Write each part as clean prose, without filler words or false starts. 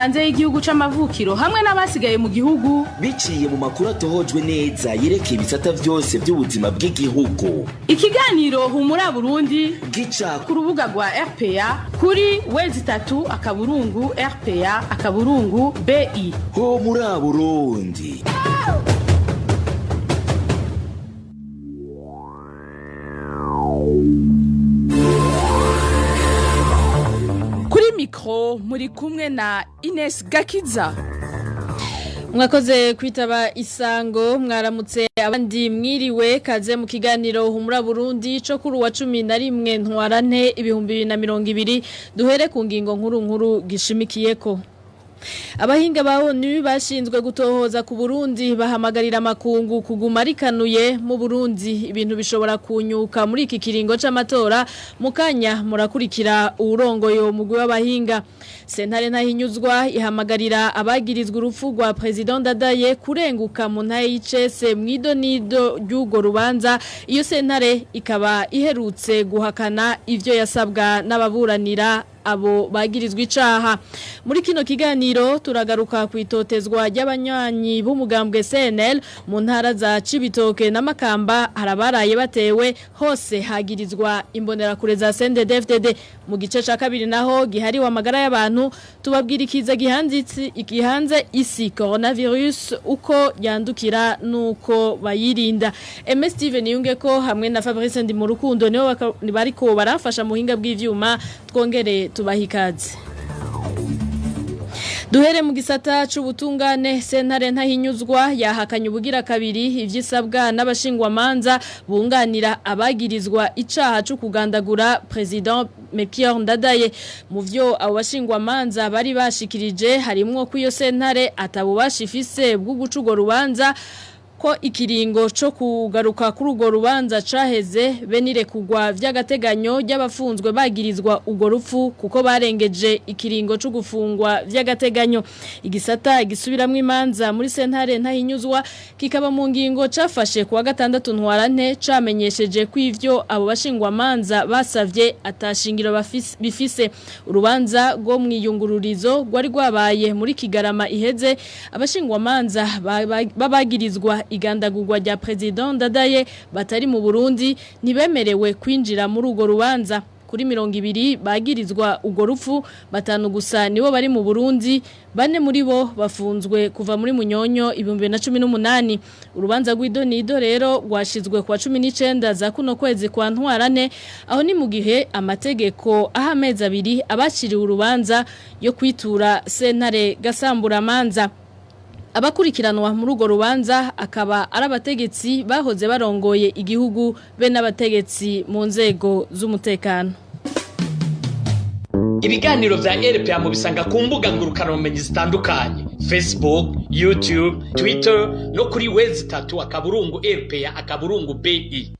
Hanze y'igihugu c'amavukiro hamwe n'abasigaye mu gihugu. Biciye mu makuru atohojwe neza yerekeye ibisata vyose by'ubuzima bw'igihugu. Ikiganiro Humura Burundi gica ku rubuga rwa RPA kuri w3.rpa.bi. Ho muri Burundi. Kuri mikro muri kumwe na Ines Gakiza. Mwakoze kwitaba isango, mwaramutse abandi mwiriwe, kaze mu kiganiro Humura Burundi co kuri wa 11 ntwarante 2020. Duhere ku ngingo nkuru nkuru gishimikiyeko. Abahinga ba ONU bashinzwe gutohoza ku Burundi bahamagarira amakungu kuguma rikanuye mu Burundi, ibintu bishobora kunyuka muri iki kiringo c'amatora. Mukanya murakurikira uwurongoye umugwi w'abahinga. Sentare Ntahinyuzwa ihamagarira abagirizwa urupfu rwa President Ndadaye kurenguka mu ntahe y'icese mw'idonido ry'urwo rubanza. Iyo sentare ikaba iherutse guhakana ivyo yasabwa n'ababuranira abo bagirizwa icaha. Muri kino kiganiro turagaruka kwitotezwa ry'abanywanyi b'umugambwe CNL mu ntara za Cibitoke na Makamba, harabaraye batewe hose hagirizwa imbonerakure za CNDD-FDD. Mu gice ca kabiri naho gihariwe amagara y'abantu, tubabwira ikiza gihanze isi, coronavirus, uko yandukira nuko bayirinda. MS Steven Yungeko hamwe na Fabrice Ndimurukundo nibo bariko barafasha mu buhinga bw'ivyuma, twongere tubaha ikaze. Duhere mu gisata c'ubutungane. Sentare Ntahinyuzwa yahakanye ubugira kabiri ivyisabwa n'abashingwamanza bunganira abagirizwa icaha co kugandagura President Melchior Ndadaye. Mu vyo abo bashingwamanza bari bashikirije harimwo ko iyo sentare atabubasha ifise bwo guca urwo rubanza, ko ikiringo co kugaruka kuri urwo rubanza caheze, be n'irekugwa vy'agateganyo ry'abafunzwe bagirizwa urwo rupfu kuko barengeje ikiringo co gufungwa vy'agateganyo. Igisata gisubiramwo imanza muri sentare Ntahinyuzwa kikaba mu ngingo cafashe kuwa gatandatu ntwarante camenyesheje ko ivyo abo bashingwamanza basavye atashingiro bifise. Urubanza rwo mwiyungururizo rwari rwabaye muri Kigarama iheze, abashingwamanza babagirizwa igandagurwa rya President Ndadaye batari mu Burundi ntibemerewe kwinjira muri urwo rubanza. Kuri 20 bagirizwa urwo rupfu, batanu gusa nibo bari mu Burundi, bane muri bo bafunzwe kuva muri Munyonyo 2018. Urubanza rw'idonido rero rwashizwe kuwa 19 za kuno kwezi kwa ntwarane, aho ni mu gihe amategeko aha amezi 2 abaciriwe urubanza yo kwitura sentare gasamburamanza. Abakurikiranwa muri urwo rubanza akaba ari abategetsi bahoze barongoye igihugu be n'abategetsi mu nzego z'umutekano. Ibiganiro vya RPA mubisanga ku mbuga ngurukanabumenyi zitandukanye: Facebook, YouTube, Twitter no kuri w3.rpa.bi.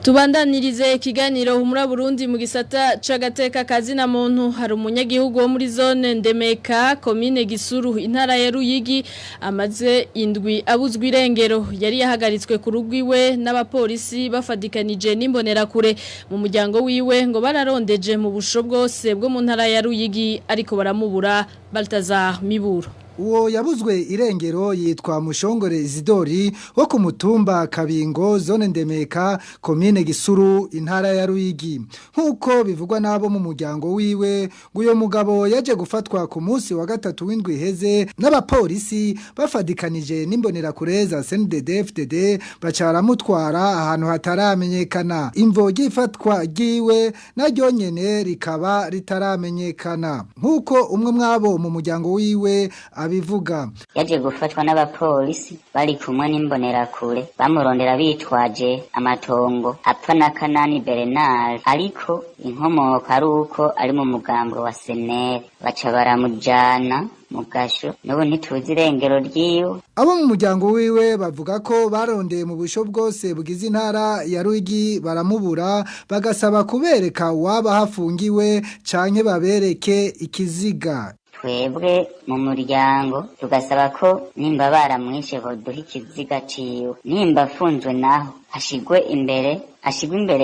Tubandanirize ikiganiro Humura Burundi mu gisata c'agateka kazina muntu. Hari umunyagihugu wo muri zone Ndemeka, komine Gisuru, intara ya Ruyigi, amaze indwi abuzwa irengero. Yari yahagaritswe ku rugo iwe n'abapolisi bafadikanije n'imbonerakure. Mu muryango wiwe ngo bararondeje mu busho bwose bwo mu ntara ya Ruyigi ariko baramubura. Baltazar Miburo. Uwo yabuzwe irengero yitwa Mushongore Isidori wo ku mutumba Kabingo, zone Ndemeka, komine Gisuru, intara ya Ruyigi. Nk'uko bivugwa n'abo mu muryango wiwe, ngo uyo mugabo yaje gufatwa ku munsi wa gatatu w'indwi iheze n'abapolisi bafadikanije n'imbonerakure za CNDD-FDD, baca baramutwara ahantu hataramenyekana. Imvo ry'ifatwa ryiwe naryo nyene rikaba ritaramenyekana, nk'uko umwe mwabo mu muryango wiwe abivuga. Yaje gufatwa n'abapolisi bari kumwe n'imbonerakure, bamurondera bitwaje amatongo apfa na Kanani Bernard, ariko inkomoko ari uko ari mu mugambo wa CNL, baca baramujana mu gasho, n'ubu ntituzi irengero ryiwe. Abo mu muryango wiwe bavuga ko barondeye mu busho bwose bugize intara ya Ruyigi baramubura, bagasaba kubereka waba hafungiwe canke babereke ikiziga. Twebwe mu muryango tugasaba ko nimba baramwishe boduha ikiziga ciwe, nimba afunzwe naho ashigwe imbere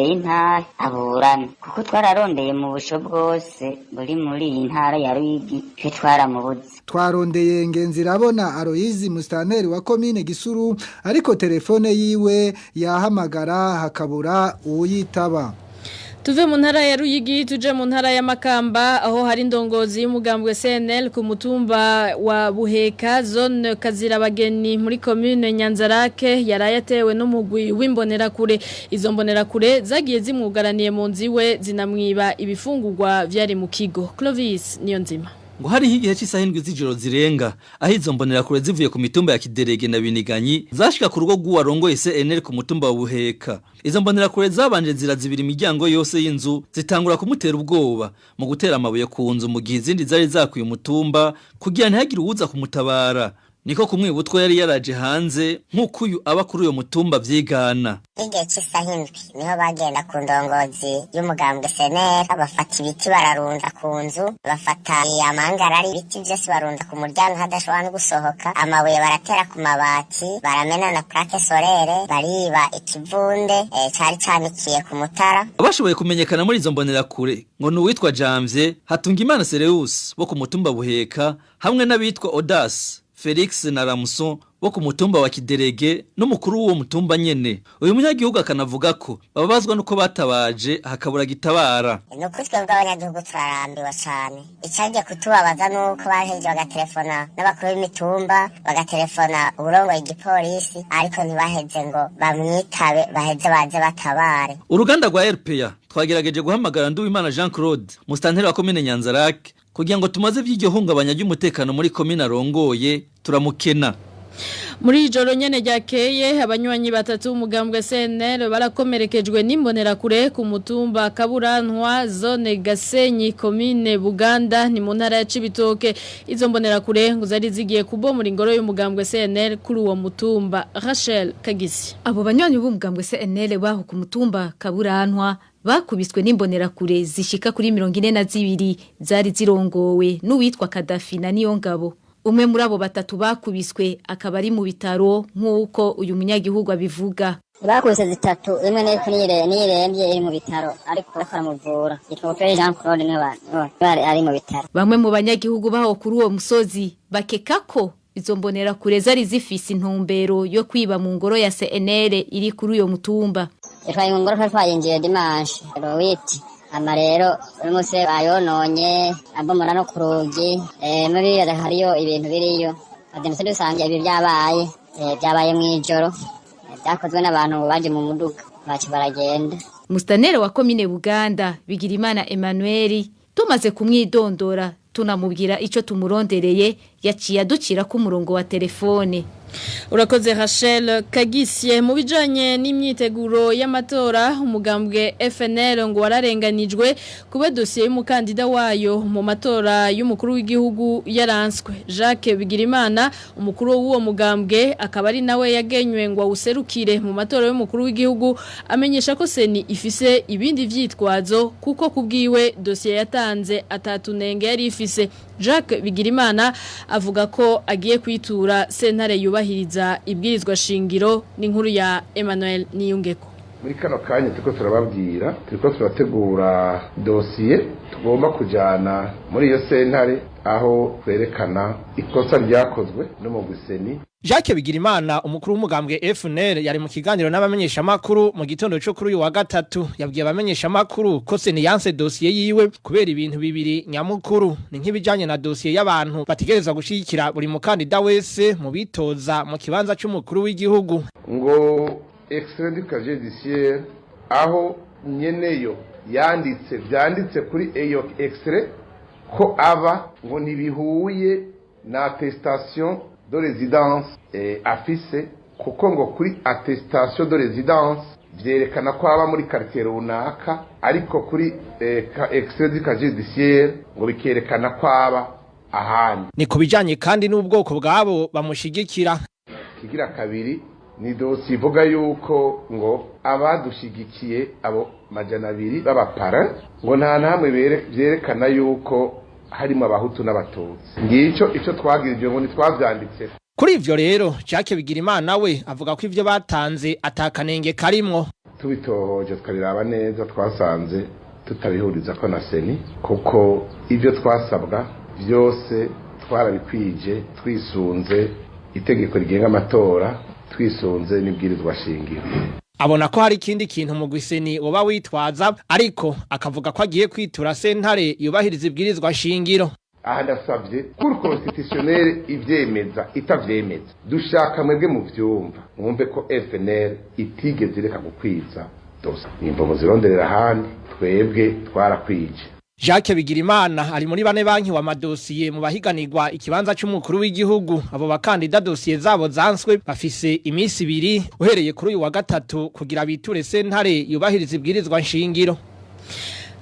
y'intara aburane, kuko twararondeye mu busho bwose buri muri iyi ntara ya Ruyigi, twe twaramubuze. Twarondeye Ngenzirabona Aloyizi, musitanteri wa komine Gisuru, ariko telefone yiwe yahamagara hakabura uwuyitaba. Tuve mu ntara ya Ruyigi tuje mu ntara ya Makamba, aho hari indongozi y'umugambwe CNL ku mutumba wa Buheka, zone Kazirabageni, muri commune Nyanzarake, yarayatewe n'umugwi w'imbonerakure. Izo mbonerakure zagiye zimwugaraniye mu nzu iwe, zinamwiba ibifungurwa vyari mu kigo. Clovis Niyonzima. Ngo hariho igihe cy'isaha 7 z'ijoro zirenga, aho izo mbonerakure zivuye ku mitumba ya Kiderege na Biniganyi zashika ku rugo rw'uwarongoye CNL ku mutumba wa Buheka. Izo mbonerakure zabanje zirazibira imiryango yose y'inzu, zitangura kumutera ubwoba mu gutera amabuye ku nzu, mu gihe izindi zari zakwiye umutumba kugira ntihagire uwuza kumutabara. Niko kumwiba utwo yari yaraje hanze, nk'uko uyu aba kuri uyo mutumba vyigana. Igihe cy'isaha 7 niho bagenda ku ndongozi y'umugambwe CNL, bafata ibiti bararunda ku nzu, bafata amangara, ari ibiti byose barunda ku muryango hadashobora no gusohoka, amabuye baratera ku mabati, baramena na plaque solaire, bariba ikivunde cari canikiye ku mutara. Abashoboye kumenyekana muri izo mbonerakure ngo ni uwitwa Janvier Hatungimana Sereus bo ku mutumba Buheka, hamwe n'abitwa Odas Felix na Ramson bo ku mutumba wa Kiderege, n'umukuru w'uwo mutumba nyene. Uyu munyagihugu akanavuga ko bababazwa nuko batabaje hakabura gitabara. Ni ukuri, twebwe abanyagihugu turarambiwe cane. Icagiye kutubabaza nuko bahejeje bagatelefona n'abakuru b'imitumba, bagatelefona uwurongoye igipolisi, ariko ntibaheze ngo bamwitabe, baheze baze batabare. Uruganda rwa RPA twagerageje guhamagara Nduwimana Jean Claude, musitanteri wa komine Nyanzarake, kugira ngo tumaze vy'iryo hungabanya ry'umutekano muri komine arongoye, turamukena. Muri ijoro nyene ryakeye, abanywanyi batatu umugambwe CNL barakomerekejwe n'imbonerakure ku mutumba Kaburantwa, zone Gasenyi, commune Buganda, ni mu ntara ya Cibitoke. Izo mbonerakure ngo zari zigiye kubomora ingoro y'umugambwe CNL kuri uwo mutumba. Rachel Kagisi. Abo banywanyi b'umugambwe CNL baho ku mutumba Kaburantwa bakubiswe n'imbonerakure zishika kuri 42, zari zirongowe n'uwitwa Kadafi na Niyongabo. Umwe muri abo batatu bakubiswe akaba ari mu bitaro, nk'uko uyu munyagihugu abivuga. Bakubise zitatu, imwe nirembye iri mu bitaro, ariko bariko baramuvura. Yitwa Butoyi Jean Claude, niwe ari mu bitaro. Bamwe mu banyagihugu baho kuri uwo musozi bakeka ko izo mbonerakure zari zifise intumbero yo kwiba mu ngoro ya CNL iri kuri uyo mutumba. Twaye mu ngoro, twari twayinjiye dimanche rowiti ama rero uyu munsi bayononye, abomora no ku rugi. Muri hariyo ibintu biriyo bademise dusange ibi byabaye, byabaye mw'ijoro, byakozwe n'abantu baje mu muduga, baca baragenda. Mustanere wa komine Buganda, Bigirimana Emmanuel, tumaze kumwidondora tunamubwira ico tumurondereye, yaciye aducira ku murongo wa telefone. Urakoze Rachel Kagisye. Mu bijanye n'imyiteguro y'amatora, umugambwe FNL ngo wararenganijwe kuba dosiye y'umukandida wayo mu matora y'umukuru w'igihugu yaranswe. Jacques Bigirimana, umukuru w'uwo mugambwe akaba ari nawe yagenywe ngo awuserukire mu matora y'umukuru w'igihugu, amenyesha ko CENI ifise ibindi vyitwazo, kuko kubwiwe dosiye yatanze atatunenge yari ifise. Jacques Bigirimana avuga ko agiye kwitura sentare yubahiriza ibwirizwa shingiro. N'inkuru ya Emmanuel Niyungeko. Muri kano kanya turiko turababwira, turiko turategura dosiye tugomba kujana muri iyo sentare, aho twerekana ikosa ryakozwe n'umugwi CENI. Jacques Bigirimana, umukuru w'umugambwe FNL, yari mu kiganiro n'abamenyesha makuru mu gitondo cyo kuri uyu wa gatatu. Yabwiye abamenyesha makuru ko CENI yanse dosiye yiwe kubera ibintu bibiri nyamukuru, ni nk'ibijanye na dosiye y'abantu bategerezwa gushigikira buri mukandida wese mu bitoza mu kibanza c'umukuru w'igihugu. Ngo extrait du casier judiciaire, aho nyeneyo yanditse, vyanditse kuri iyo extrait ko aba, ngo ntibihuye na attestation de résidence afise, kuko ngo kuri attestation de résidence vyerekana ko aba muri quartier runaka, ariko kuri extrait du casier judiciaire ngo bikerekana ko aba ahandi. Ni ku bijanye kandi n'ubwoko bwabo bamushigikira. Kigira kabiri ni dosiye ivuga yuko ngo abadushigikiye, abo 200 b'abapara, ngo nta namwe vyerekana yuko Harimo Abahutu n'Abatutsi. Ngicyo icyo twagirije ngo ntitwavyanditse. Kuri ivyo rero, Jacques Bigirimana we avuga ko ivyo batanze atakanenge karimwo. Tubitohoje tukabiraba neza, twasanze tutabihuriza ko na CENI, kuko ibyo twasabwa byose twarabikwije twisunze itegeko rigenga amatora, twisunze n'ibwirizwa shingiro. Abona ko hari ikindi kintu mu CENI woba witwaza, ariko akavuga ko agiye kwitura sentare yubahiriza ibwirizwa shingiro. Aha ndasabye Cour constitutionnelle ivyemeza itavyemeza, dushaka mwebwe mu vyumva, mwumve ko FNL itigeze ireka gukwiza dossier. Nimva muzironderera ahandi, twebwe twarakwije. Jacques Bigirimana ari muri bane banki wa madosiye mu bahiganirwa ikibanza c'umukuru w'igihugu. Abo bakandida dosiye zabo zanswe bafise imisi 2 uhereye kuri uyu wa gatatu kugira biture sentare yubahiriza ibwirizwa nshingiro.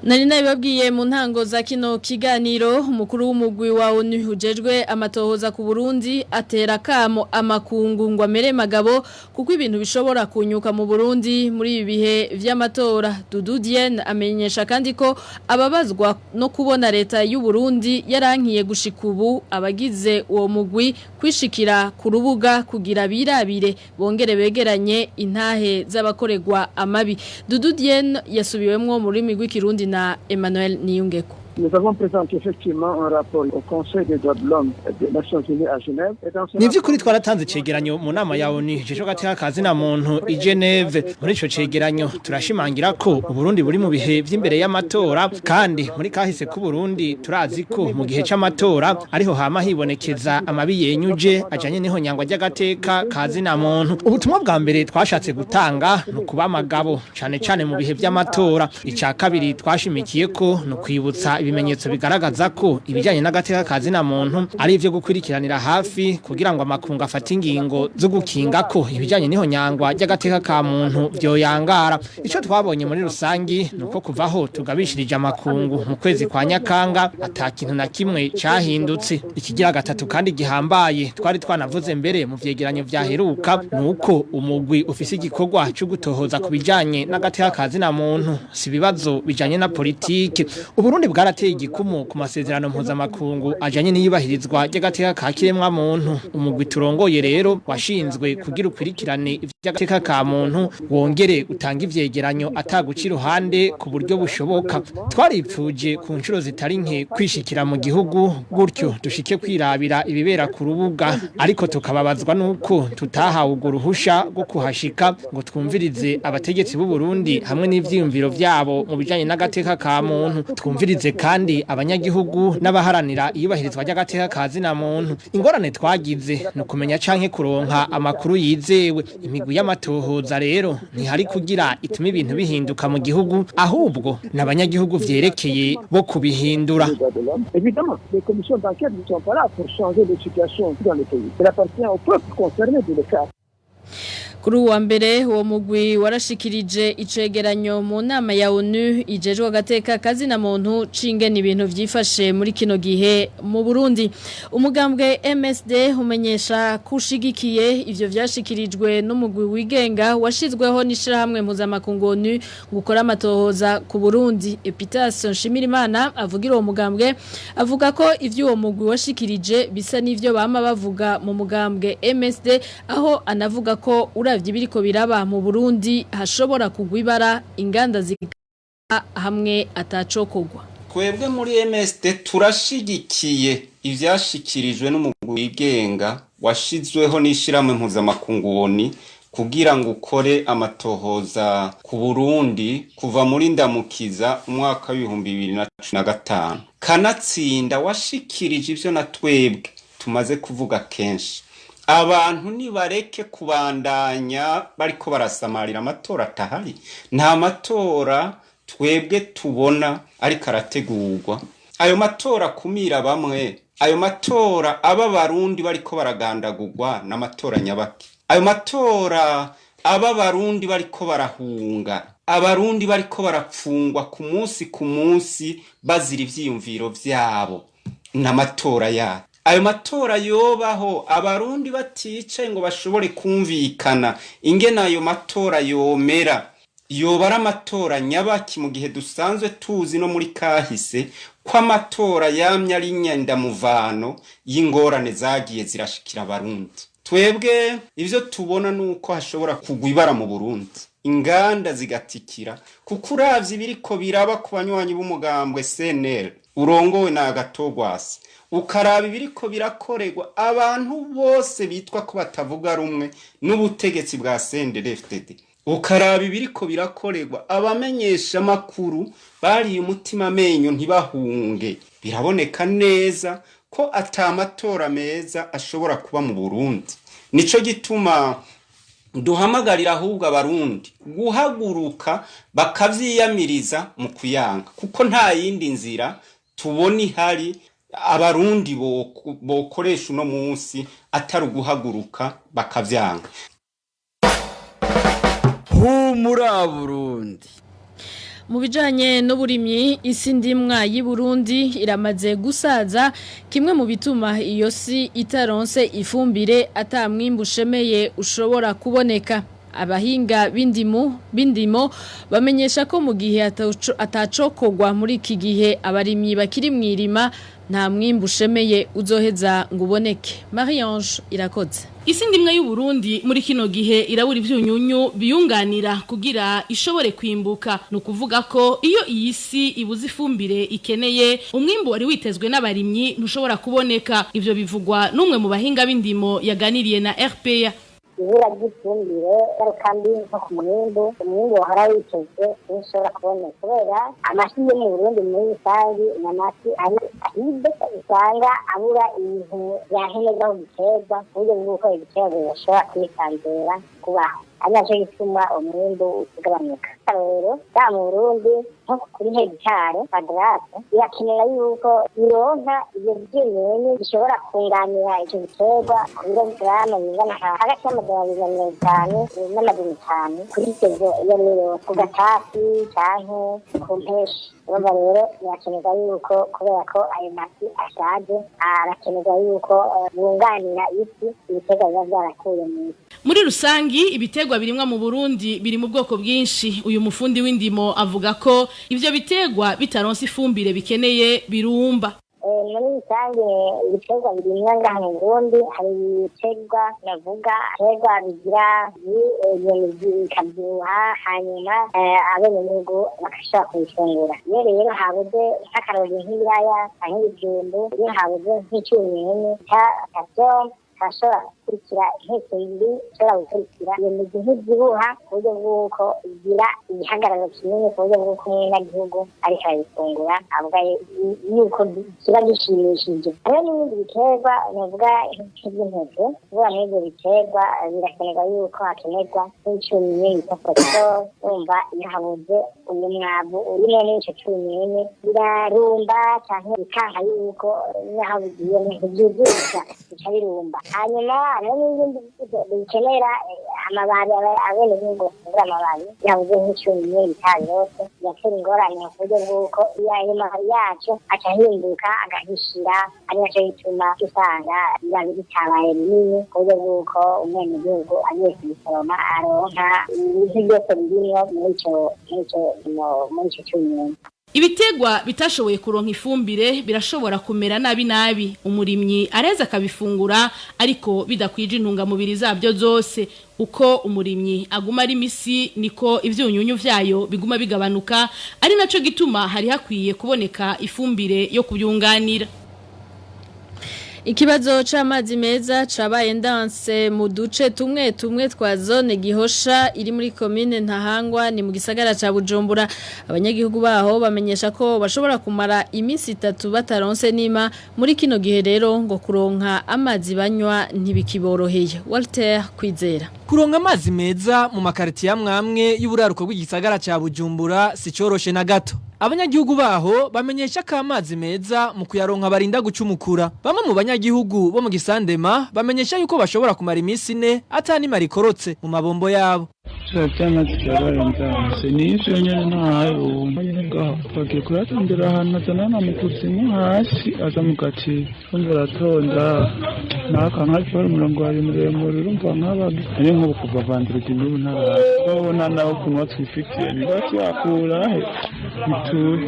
Nari nabibabwiye mu ntango za kino kiganiro, umukuru w'umugwi wa ONU ujejwe amatohoza ku Burundi atera kamo amakungu ngo amere magabo, kuko ibintu bishobora kunyuka mu Burundi muri ibi bihe vy'amatora. Doudou Diène amenyesha kandi ko ababazwa no kubona leta y'u Burundi yarankiye gushika ubu abagize uwo mugwi kwishikira ku rubuga kugira birabire bongere begeranye intahe z'abakoregwa amabi. Doudou Diène yasubiwemwo mu rurimi rw'ikirundi na Emmanuel Niyungeko. Nous avons présenté effectivement un rapport au Conseil des droits de l'homme des Nations Unies à Genève. Ni vy'ukuri twaratanze icegeranyo mu nama ya ONU ijejwe agateka kazina muntu i Geneve. Muri ico cegeranyo turashimangira ko Uburundi buri mu bihe vy'imbere y'amatora, kandi muri kahise ku Burundi turazi ko mu gihe c'amatora ariho hama hibonekeza amabi yenyuje ajanye n'ihonyangwa ry'agateka kazina muntu. Ubutumwa bwa mbere twashatse gutanga ni ukuba amagabo, cane cane mu bihe vy'amatora. Ica kabiri twashimikiye ko ni ukwibutsa ibimenyetso bigaragaza ko ibijyanye n'agateka kazina muntu ari ivyo gukurikiranira hafi, kugira ngo amakungu afate ingingo zo gukinga ko ibijyanye n'ihonyangwa ry'agateka ka muntu vyoyangara. Ico twabonye muri rusangi ni uko kuvaho tugabishirije amakungu mu kwezi kwa Nyakanga ata kintu na kimwe cahindutse. Ikigira gatatu kandi gihambaye twari twanavuze mbere mu vyegeranyo vyaheruka ni uko umugwi ufise igikorwa co gutohoza ku bijanye n'agateka kazina muntu, si ibibazo bijanye na politike. Uburundi bwarateye igikumu ku masezerano mpuzamakungu ajanye n'iyubahirizwa ry'agateka ka kiremwa muntu. Umugwi turongoye rero washinzwe kugira ukwirikirane ivy'agateka ka muntu, wongere utange ivyegeranyo ataguca iruhande ku buryo bushoboka. Twaripfuje ku nshuro zitari nke kwishikira mu gihugu gutyo dushike kwirabira ibibera ku rubuga, ariko tukababazwa nuko tutahawe urwo ruhusha rwo kuhashika ngo twumvirize abategetsi b'u Burundi hamwe n'ivyiyumviro vyabo mu bijanye n'agateka ka muntu, twumvirize kandi abanyagihugu n'abaharanira iyubahirizwa ry'agateka kazina muntu. Ingorane twagize ni ukumenya canke kuronka amakuru yizewe. Imigwi y'amatohoza rero ntihari kugira itume ibintu bihinduka mu gihugu, ahubwo n'abanyagihugu vyerekeye bo kubihindura. Évidemment, les commissions d'enquête ne sont pas là pour changer les situations dans le pays. Il appartient au peuple concerné de le faire. Kuri uwa mbere uwo mugwi warashikirije icegeranyo mu nama ya ONU ijejwe agateka kazina muntu cingene ibintu vyifashe muri kino gihe mu Burundi. Umugambwe MSD umenyesha kushigikiye ivyo vyashikirijwe n'umugwi wigenga washizweho n'ishirahamwe mpuzamakungu ONU gukora amatohoza ku Burundi. Epitas Nshimirimana avugira uwo mugambwe avuga ko ivyo uwo mugwi washikirije bisa n'ivyo bama bavuga mu mugambwe MSD, aho anavuga ko uravye ibiriko biraba mu Burundi hashobora kugwa ibara inganda zika hamwe atacokogwa. Twebwe muri MSD turashigikiye ivyashikirijwe n'umugwi wigenga washizweho n'ishirahamwe mpuzamakungu ONU kugira ngo ukore amatohoza ku Burundi kuva muri Ndamukiza umwaka w'2015. Kanatsinda washikirije ivyo na twebwe tumaze kuvuga kenshi. Abantu nibareke kubandanya bariko barasamarira amatora atahari. Nta matora twebwe tubona ariko arategurwa. Ayo matora kumira bamwe, ayo matora aba Barundi bariko baragandagurwa n'amatora nyabaki. Ayo matora aba Barundi bariko barahunga, Abarundi bariko barapfungwa ku munsi ku munsi bazira ivyiyumviro vyabo n'amatora yabo. Ayo matora yobaho Abarundi baticaye ngo bashobore kumvikana ingene ayo matora yomera, yoba ari amatora nyabaki mu gihe dusanzwe tuzi no muri kahise Ko amatora yamye ari inyendamuvano y'ingorane zagiye zirashikira Abarundi. Twebwe ivyo tubona nuko hashobora kugwa ibara mu Burundi, inganda zigatikira, kuko uravye ibiriko biraba ku banywanyi b'umugambwe CNL urongowe na Agatogwasi, ukaraba ibiriko birakorerwa abantu bose bitwa ko batavuga rumwe n'ubutegetsi bwa CNDD-FDD, ukaraba ibiriko birakorerwa abamenyesha makuru bariye umutima amenyo ntibahunge, biraboneka neza ko atamatora meza ashobora kuba mu Burundi. Nico gituma duhamagarira ahubwo Abarundi guhaguruka bakavyiyamiriza mu kuyanga, kuko nta yindi nzira tubona ihari Abarundi bokoresha uno munsi atari uguhaguruka bakavyanga. Humura Burundi. Mu bijanye n'uburimyi, isi ndimwa y'i Burundi iramaze gusaza, kimwe mu bituma iyo si itaronse ifumbire ata mwimbu ushemeye ushobora kuboneka. Abahinga b'indimo bamenyesha ko mu gihe atacokogwa muri iki gihe abarimyi bakiri mwirima, nta mwimbu ushemeye uzoheza ngo uboneke. Marie Ange Irakoze. Isi ndimwe y'u Burundi muri kino gihe irabura ivyunyunyu biyunganira kugira ishobore kwimbuka. No kuvuga ko iyo iyi si ibuze ifumbire ikeneye, umwimbu wari witezwe n'abarimyi ntushobora kuboneka. Ivyo bivugwa n'umwe mu bahinga b'indimo yaganiriye na RPA. Ibura ry'ifumbire ingaruka mbi nko ku mwimbu, umwimbu wahora witezwe ntushobora kuboneka kubera amasi yo mu Burundi muri rusange ni amasi ari ahibe, usanga abura ibintu vya nkenerwa ku giterwa, ku buryo bw'uko ibiterwa bidashobora kwisanzura kubaho, ari naco gituma umwimbu ugabanuka. Rero ya mu Burundi nko kuri hegitare kwadrate birakenera yuko ironka ivyo vyunyunyu bishobora kunganira ico giterwa ku biro garama bingana hagati y'250 n'500 kuri ivyo iyo miro ku gatasi canke ku mpeshi. Urumva rero birakenerwa yuko kubera ko ayo masi ashaje, arakenerwa yuko yunganira isi ibiterwa biba vyarakuye mw'isi. Muri rusangi ibiterwa birimwa mu Burundi biri mu bwoko bwinshi. Uyu mufundi w'indimo avuga ko ivyo biterwa bitaronse ifumbire bikeneye birumba. Muri rusange ibiterwa birimwa ngaha mu Burundi hari ibiterwa navuga ibiterwa bigira iyo mizi ikavyibuha, hanyuma abenegihugu bagashobora kubifungura. Iyo rero habuze nk'akarorero nk'ibiraya canke ibijumbu, iyo habuze nk'icunyunyu ca hashobora gukurikira impeke mbi, ishobora gukurikira iyo mizi ntivyibuha ku buryo bw'uko igira igihagararo kinini, ku buryo bw'uko umunyagihugu ariko arabifungura avuga yuko kiba gishimishije. Hariho n'ibindi biterwa novuga nk'ivy'intete. Kuvuga muri ivyo biterwa birakenerwa yuko hakenerwa nk'icunyunyu bita phosphore. Urumva iyo habuze uyu mwavu urimwo n'ico cunyunyu birarumba canke bikanka yuko naho bigiye ntivyuzuza bica birumba. Hanyuma hariho n'ibindi bikenera amababi, abenegihugu bafungura amababi, yabuze nk'icunyunyu bita yose biratera ingorane ku buryo bw'uko iyo ayo mababi yaco aca ahinduka agahishira, ari naco gituma usanga biba bitabaye binini ku buryo bw'uko umwenegihugu agiye kubisoroma aronka ibintu byose birimwo muri ico cunyunyu. Ibitegwa bitashoboye kuronka ifumbire birashobora kumera nabi nabi, umurimyi areza akabifungura ariko bidakwije intungamubiri zabyo zose. Uko umurimyi aguma ari misi niko ivyunyunyu vyayo biguma bigabanuka, ari naco gituma hari hakwiye kuboneka ifumbire yo kubyunganira. Ikibazo c'amazi meza cabaye ndanse mu duce tumwe tumwe twa zone Gihosha iri muri commune Ntahangwa ni mu gisagara ca Bujumbura. Abanyagihugu baho bamenyesha ko bashobora kumara iminsi 3 bataronse nima. Muri kino gihe rero ngo kuronka amazi banywa ntibikiboroheye. Walter Kwizera. Kuronka amazi meza mu makarti ya mwamwe y'uburaruko bw'igisagara ca Bujumbura si coroshe na gato. Abanyagihugu baho bamenyesha ko amazi meza mu kuyaronka barinda gucumukura. Bamwe mu banyagihugu bo mu Gisandema bamenyesha yuko bashobora kumara iminsi 4 atani marikorotse mu mabombo yabo. Vyamazi vyabaye nzanse n'ivyo nyene ntahaye ubu nyene ngaho bagiye kuyatondera ahantu azanana mu kuzimu hasi aza mu gatiba undi baratonda naka nkajora umurongo wari muremure urumva nk'abagi ari nk'ubu kuva vandredi n'ubu ntarazi babona nawe ukuntu twifitiye niba tuyakura he ntituzi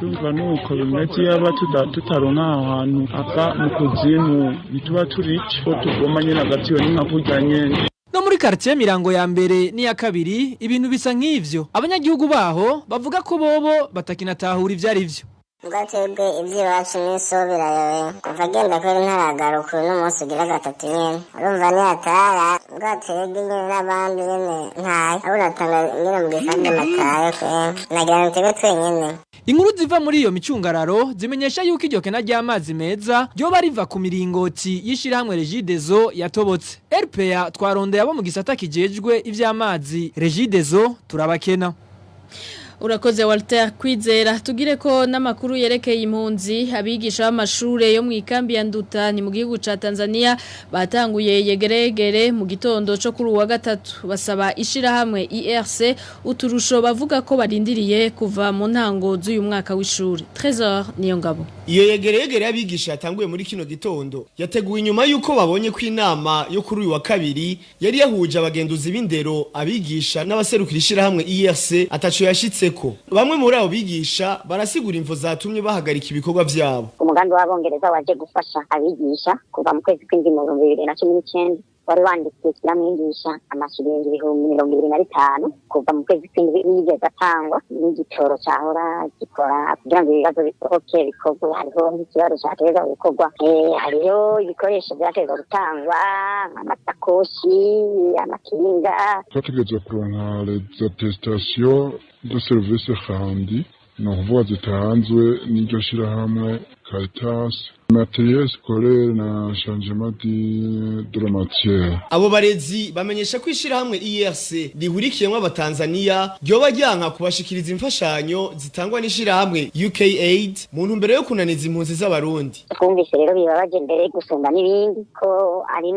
urumva nuko bimeze yaba tutaronka aho hantu ava mu kuzimu ntituba turica ko tugoma nyene agatiyo ni nka kurya nyene. No muri quartier Mirango ya mbere n'iya kabiri ibintu bisa nk'ivyo. Abanyagihugu baho bavuga ko bobo batakinatahura ivyo ari vyo. Bwatebwe iby'iwacu n'iso birayobe kuva agenda kubera ntaragaruka uyu n'umunsi ugira gatatu nyene urumva niyatara bwatebwe nyene n'abandi nyene ntayo ahubwo uratanga nyene mu gisambi matayo kwe nagira ngo twebwe twenyene. Inkuru ziva muri iyo micungararo zimenyesha yuko iryo kena ry'amazi meza ryoba riva ku miringoti y'ishirahamwe Regideso yatobotse. RPA twarondeye abo mu gisata kijejwe ivy'amazi Regideso turabakena. Urakoze Walter Kwizera. Tugire ko n'amakuru yerekeye impunzi. Abigisha b'amashure yo mu ikambi ya Nduta ni mu gihugu ca Tanzania batanguye yegeregere mu gitondo co kuri uwa gatatu, basaba ishirahamwe IRC uturusho bavuga ko barindiriye kuva mu ntango z'uyu mwaka w'ishuri. Trésor Niyongabo. Iyo yegeregere y'abigisha yatanguye muri kino gitondo yateguwe inyuma yuko babonye ko inama yo kuri uyu wa kabiri yari yahuje abagenduzi b'indero, abigisha n'abaserukira ishirahamwe IRC ataco yashitse. Bamwe muri abo bigisha barasigura imvo zatumye bahagarika ibikorwa vyabo. Umugambi w'abongereza waje gufasha abigisha kuva mu kwezi kw'indwi mu 2019 wari wandikiye kiramwigisha amashiringi 25,000 kuva mu kwezi kw'indwi yigeze atangwa n'igitoro cahora gikora kugira ngo ibibazo bisohoke bikorwe. Hariho nk'ikibazo categerezwa gukorwa, hariho ibikoresho vyategerezwa gutangwa nk'amasakoshi, amakinga. Twategerezwa kuronka les attestations de service rendu, ni ukuvuga zitanzwe n'iryo shirahamwe Caritas, matériel scolaire na changement de la matière. Abo barezi bamenyesha ko ishirahamwe IRC rihurikiyemwo abatanzania ryoba ryanka kubashikiriza imfashanyo zitangwa n'ishirahamwe UKAID mu ntumbero yo kunaniza impunzi z'abarundi. Twumvise rero bibabaje mbere gusumba n'ibindi ko ari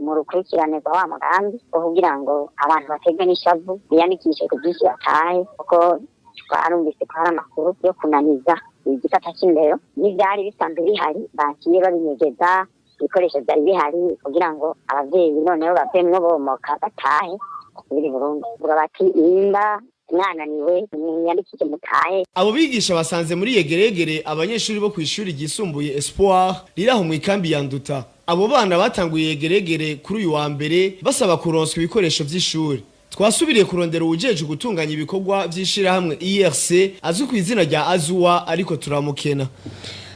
mu rukurikirane rwa wa mugambi wo kugira ngo abantu baterwe n'ishavu biyandikishe ku bwinshi batahe, kuko twarumvise ko hari amakuru yo kunaniza igisata c'indero n'ivyari bisanzwe bihari baciye babinyegeza, ibikoresho vyari bihari kugira ngo abavyeyi noneho bavemwo bomoka batahe basubire i Burundi. Bavuga bati nimba mwananiwe mwiyandikishe mutahe. Abo bigisha basanze muri yegeregere abanyeshuri bo kw'ishuri ryisumbuye Espoir riri aho mw'ikambi ya Nduta. Abo bana batanguye yegeregere kuri uyu wa mbere basaba kuronswa ibikoresho vy'ishuri. Twasubiriye kurondera uwujejwe gutunganya ibikorwa vy'ishirahamwe IRC azwi ku izina rya Azuwa, ariko turamukena.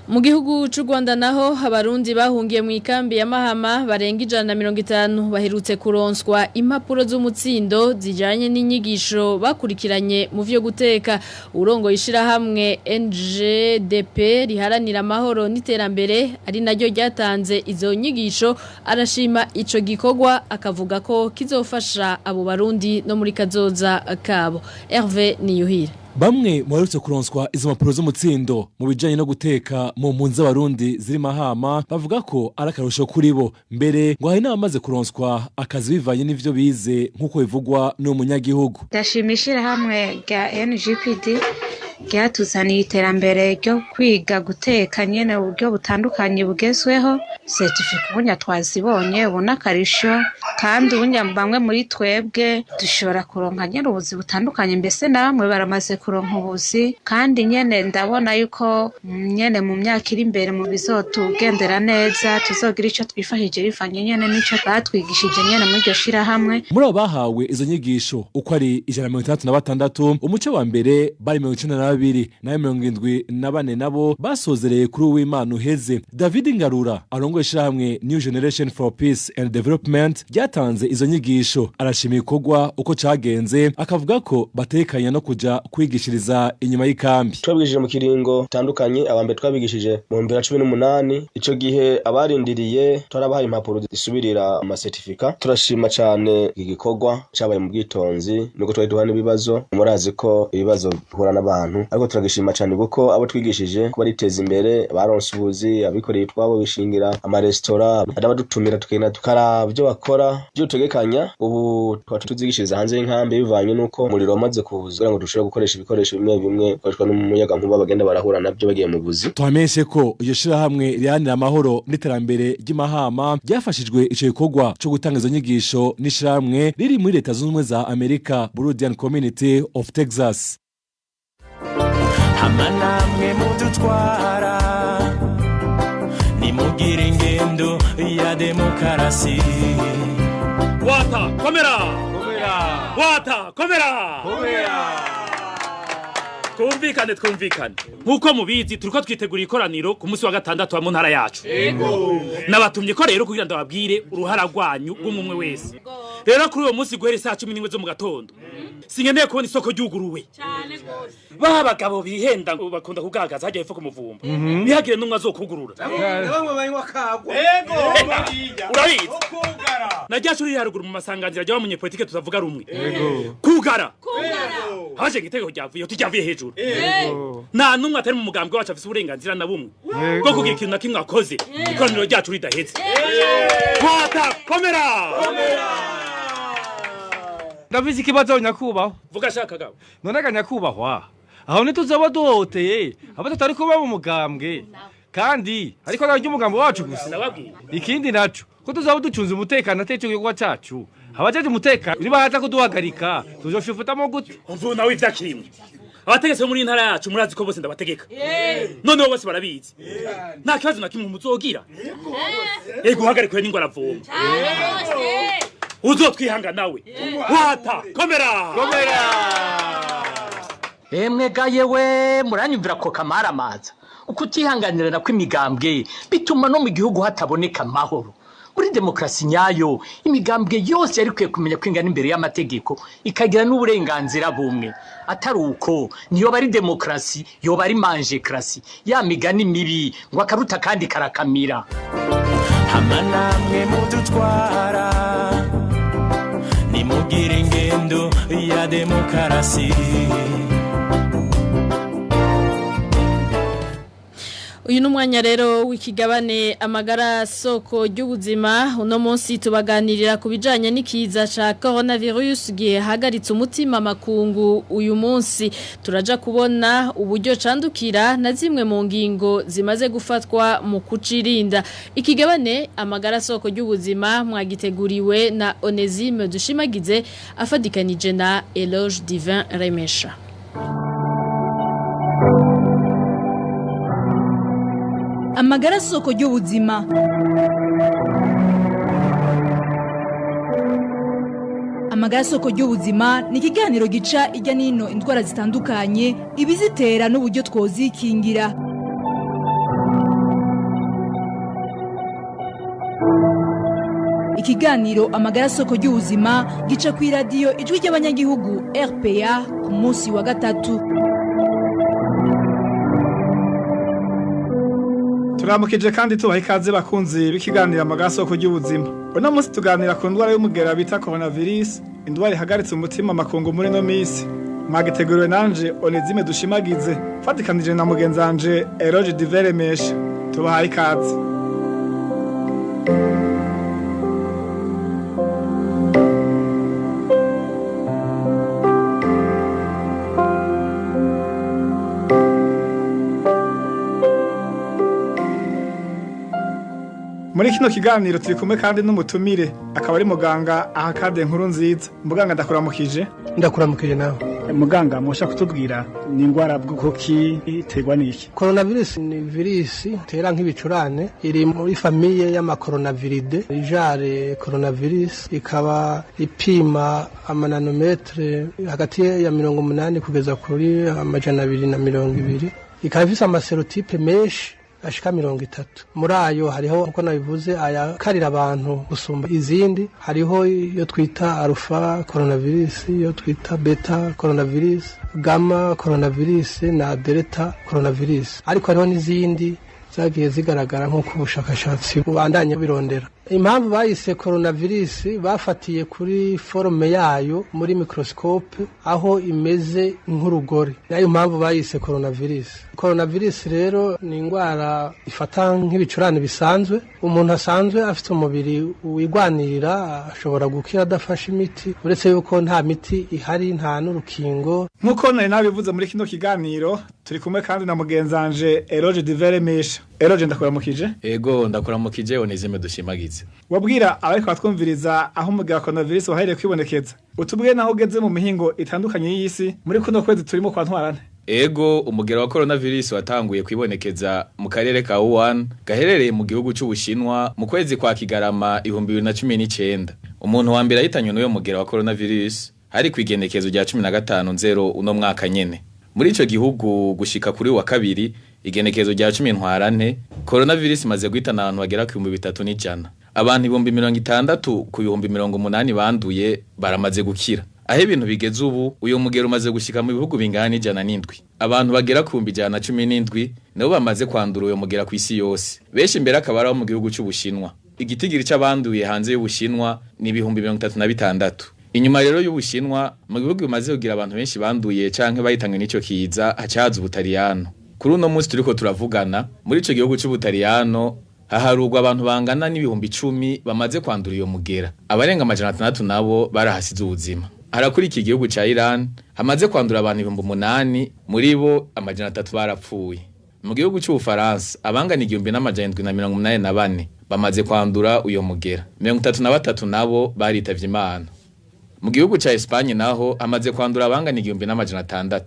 Mu gihugu c'u Rwanda naho abarundi bahungiye mu ikambi ya Mahama barenga 150 baherutse kuronswa impapuro z'umutsindo zijanye n'inyigisho bakurikiranye mu vyo guteka. Urongo ishirahamwe NGDP riharanira amahoro n'iterambere ari naryo ryatanze izo nyigisho arashima ico gikorwa, akavuga ko kizofasha abo barundi no muri kazoza kabo. Hervé Niyuhira. Bamwe mu baherutse kuronswa izo mpapuro z'umutsindo mu bijanye no guteka mu mpunzi z'abarundi ziri Mahama bavuga ko ari akarusho kuri bo, mbere ngo hari n'abamaze kuronswa akazi bivanye n'ivyo bize nk'uko bivugwa n'umunyagihugu. Ndashima ishirahamwe rya NGPD ryatuzaniye iterambere ryo kwiga guteka nyene uburyo butandukanye bugezweho. Certificat ubunya twazibonye, ubu n'akarisho, kandi ubunya bamwe muri twebwe dushobora kuronka nyene ubuzi butandukanye, mbese na bamwe baramaze kuronka ubuzi, kandi nyene ndabona yuko nyene mu myaka iri imbere mu bizotugendera neza tuzogira ico twifashije bivanye nyene n'ico batwigishije nyene muri iryo shirahamwe. Muri abo bahawe izo nyigisho uko ari 166, umuce wa mbere bari 92 nayo 74 nabo basozereye kuri uw'Imana uheze. David Ngarura arongoye ishirahamwe New Generation for Peace and Development ryatanze izo nyigisho arashima ibikorwa uko cagenze, akavuga ko batekanya no kuja kwigishiriza inyuma y'ikambi. Twabigishije mu kiringo tandukanye, abambere twabigishije mu 2018, ico gihe abarindiriye twarabahaye impapuro zisubirira amasertifika. Turashima cane iki gikorwa cabaye mu bwitonzi, nuko twari duhana ibibazo, murazi ko ibibazo bihura n'abantu bantu, ariko turagishima cyane kuko abo twigishije kuba riteza imbere baronse ubuzi, abikoreye utwabo bishingira amaresitora, arabadutumira tukagenda tukaraba ibyo bakora ibyo utegekanya. Ubu tukaba tuzigishiriza hanze y'inkambi bivanye n'uko umuriro wamaze kuza, kugira ngo dushobore gukoresha ibikoresho bimwe bimwe bikoreshwa n'umuyaga nkuba bagenda barahura nabyo bagiye mu buzi. Twamenyeshe ko iryo shirahamwe riharanira amahoro n'iterambere ry'Imahama ryafashijwe ico gikorwa co gutanga izo nyigisho n'ishirahamwe riri muri Leta Zunze Ubumwe za Amerika, Burundian Community of Texas. Hama namwe mudutwara nimugire ingendo ya demokarasi. Wata komera, wata komera, twumvikane twumvikane. Nkuko mubizi turiko twitegura ikoraniro ku munsi wa gatandatu wa mu ntara yacu. Nabatumye ko rero kugira ndababwire uruhara rwanyu rw'umwe wese. Rero kuri uwo munsi guhera isaha 11 zo mu gatondo sinkeneye kubona isoko ryuguruwe. Ba bagabo bihenda ngo bakunda kugagaza hajya hepfo ku muvumba, ntihagire n'umwe azokugurura. Bamwe banywa kagwa. Urabizi na rya shuri riri haruguru mu masanganzira rya munyepolitike tutavuga rumwe kugara haje igitego ryavuye tujyavuye hejuru. Nta n'umwe atari mu mugambwe wacu afise uburenganzira na bumwe bwo kugira ikintu na kimwe akoze ikoraniro ryacu ridaheze. Wata komera. Ndabizi ikibazo nyakubahwa. Vuga shaka gabo. None ga nyakubahwa, aho ntituzaba duhoteye abo tutari kuba mu mugambwe, kandi ariko naryo umugambo wacu gusa. Nababwiye. Ikindi naco ko tuzaba ducunze umutekano atari igikorwa cacu, abajeje umutekano nibaza kuduhagarika tuzoshifutamo gute? Umva nawe ivyakimwe. Abategetsi bo muri ntara yacu murazi ko bose ndabategeka. Noneho bose barabizi. Nta kibazo na kimwe muzogira. Yego uhagarikwe n'ingwara avoma. Uzotwihanga nawe. Wata komera. Komera. Emwe ga yewe muranyumvira ko kamaramaza. Ukutihanganirana kw'imigambwe bituma no mu gihugu hataboneka amahoro. Muri demokrasi nyayo imigambwe yose yari ikwiye kumenya kwingana imbere y'amategeko ikagira n'uburenganzira bumwe. Atari uko niyo bari demokrasi yoba ari manjekrasi, ya migani mibi ngo akaruta kandi karakamira. Hama namwe mudutwara nimugire ingendo ya demokarasi. Uyu numwanya rero w'ikigabane amagara soko ry'ubuzima. Uno munsi tubaganirira ku bijanye n'ikiza ca coronavirus gihagaritse umutima makungu. Uyu munsi turaja kubona uburyo candukira na zimwe mu ngingo zimaze gufatwa mu kucirinda. Ikigabane amagara soko ry'ubuzima mwagiteguriwe na Onesime Dushimagize afadikanije na Eloge Divin Remesha. Amagara soko ry'ubuzima. Amagara soko ry'ubuzima ni ikiganiro gica ijya nino indwara zitandukanye, ibizitera n'uburyo twozikingira. Ikiganiro amagara soko ry'ubuzima gica ku iradiyo Ijwi ry'Abanyagihugu RPA ku munsi wa gatatu. Turamukije kandi tubaha ikaze bakunzi b'ikiganiro amagara soko ry'ubuzima. Uno munsi tuganira ku ndwara y'umugera bita coronavirus, indwara ihagaritse umutima makungu muri no misi. Mwagiteguriwe nanje Onesime Dushimagize, fatikanije na mugenzi wanje Eloge Divin Remesha. Tubaha ikaze. Muri kino kiganiro turi kumwe kandi n'umutumire akaba ari muganga Ahakade Nkuru Nziza. Muganga ndakuramukije. Ndakuramukije nawe. Muganga musha kutubwira ni ingwara bwoko ki iterwa n'iki? Coronavirus ni virus itera nk'ibicurane, iri muri famille y'amacoronaviridae, ijare coronavirus, ikaba ipima amananometre hagati ya 80 kugeza kuri 220, ikaba ifise amaserotype menshi ashika 30. Muri ayo hariho uko nabivuze ayakarira abantu gusumba izindi, hariho iyo twita alpha coronavirus, iyo twita beta coronavirus, gamma coronavirus na delta coronavirus. Ariko hariho n'izindi zagiye zigaragara nk'uko ubushakashatsi bubandanya birondera. Impamvu bayise coronavirus bafatiye kuri forme yayo muri microscope aho imeze nk'urugori. Nayo impamvu bayise coronavirus. Coronavirus rero ni indwara ifata nk'ibicurane bisanzwe. Umuntu asanzwe afite umubiri wigwanirira ashobora gukira adafashe imiti, uretse yuko nta miti ihari nta n'urukingo. Nk'uko nari nabivuze muri kino kiganiro, turi kumwe kandi na mugenzanje Eloge Diveremesha. Eloge, ndakuramukije. Ego, ndakuramukije Onezime dushimagize. Wabwira abariko batwumviriza aho umugera wa coronavirus wahereye kwibonekeza. Utubwiye naho ugeze mu mihingo itandukanye y'isi muri kuno kwezi turimo kwa ntwarante. Ego, umugera wa coronavirus watanguye kwibonekeza mu karere ka Wuhan gaherereye mu gihugu c'Ubushinwa mu kwezi kwa Kigarama 2019. Umuntu wa mbere ahitanywe n'uyo mugera wa coronavirus hari kwigenekezo rya 15.0 uno mwaka nyene. Muri ico gihugu gushika kuri wa kabiri igenekezo rya 10 ntwarante, coronavirus imaze guhitana abantu bagera ku 3100. Abantu 60,000 ku 80,000 banduye baramaze gukira. Aho ibintu bigeze ubu, uyo mugero umaze gushika mu bihugu bingana n'107. Abantu bagera ku 117 nabo bamaze kwandura uyo mugera ku isi yose. Benshi mbere akaba ari abo mu gihugu c'Ubushinwa. Igitigiri c'abanduye hanze y'Ubushinwa ni 36,000. Inyuma rero y'Ubushinwa, mu bihugu bimaze kugira abantu benshi banduye canke bahitanywe n'ico kiza, hacaza Ubutaliyano. Kuri uno munsi turiko turavugana, muri ico gihugu c'Ubutaliyano haharurwa abantu bangana n'10,000 bamaze kwandura iyo mugera. Abarenga 600 nabo barahasize ubuzima. Harakuri iki gihugu ca Iran hamaze kwandura abantu 8,000, muri bo 300 barapfuye. Mu gihugu c'Ubufaransa abangana 1784 bamaze kwandura uyo mugera. 33 nabo baritavye Imana. Mu gihugu ca Espagne naho hamaze kwandura abangana 1600.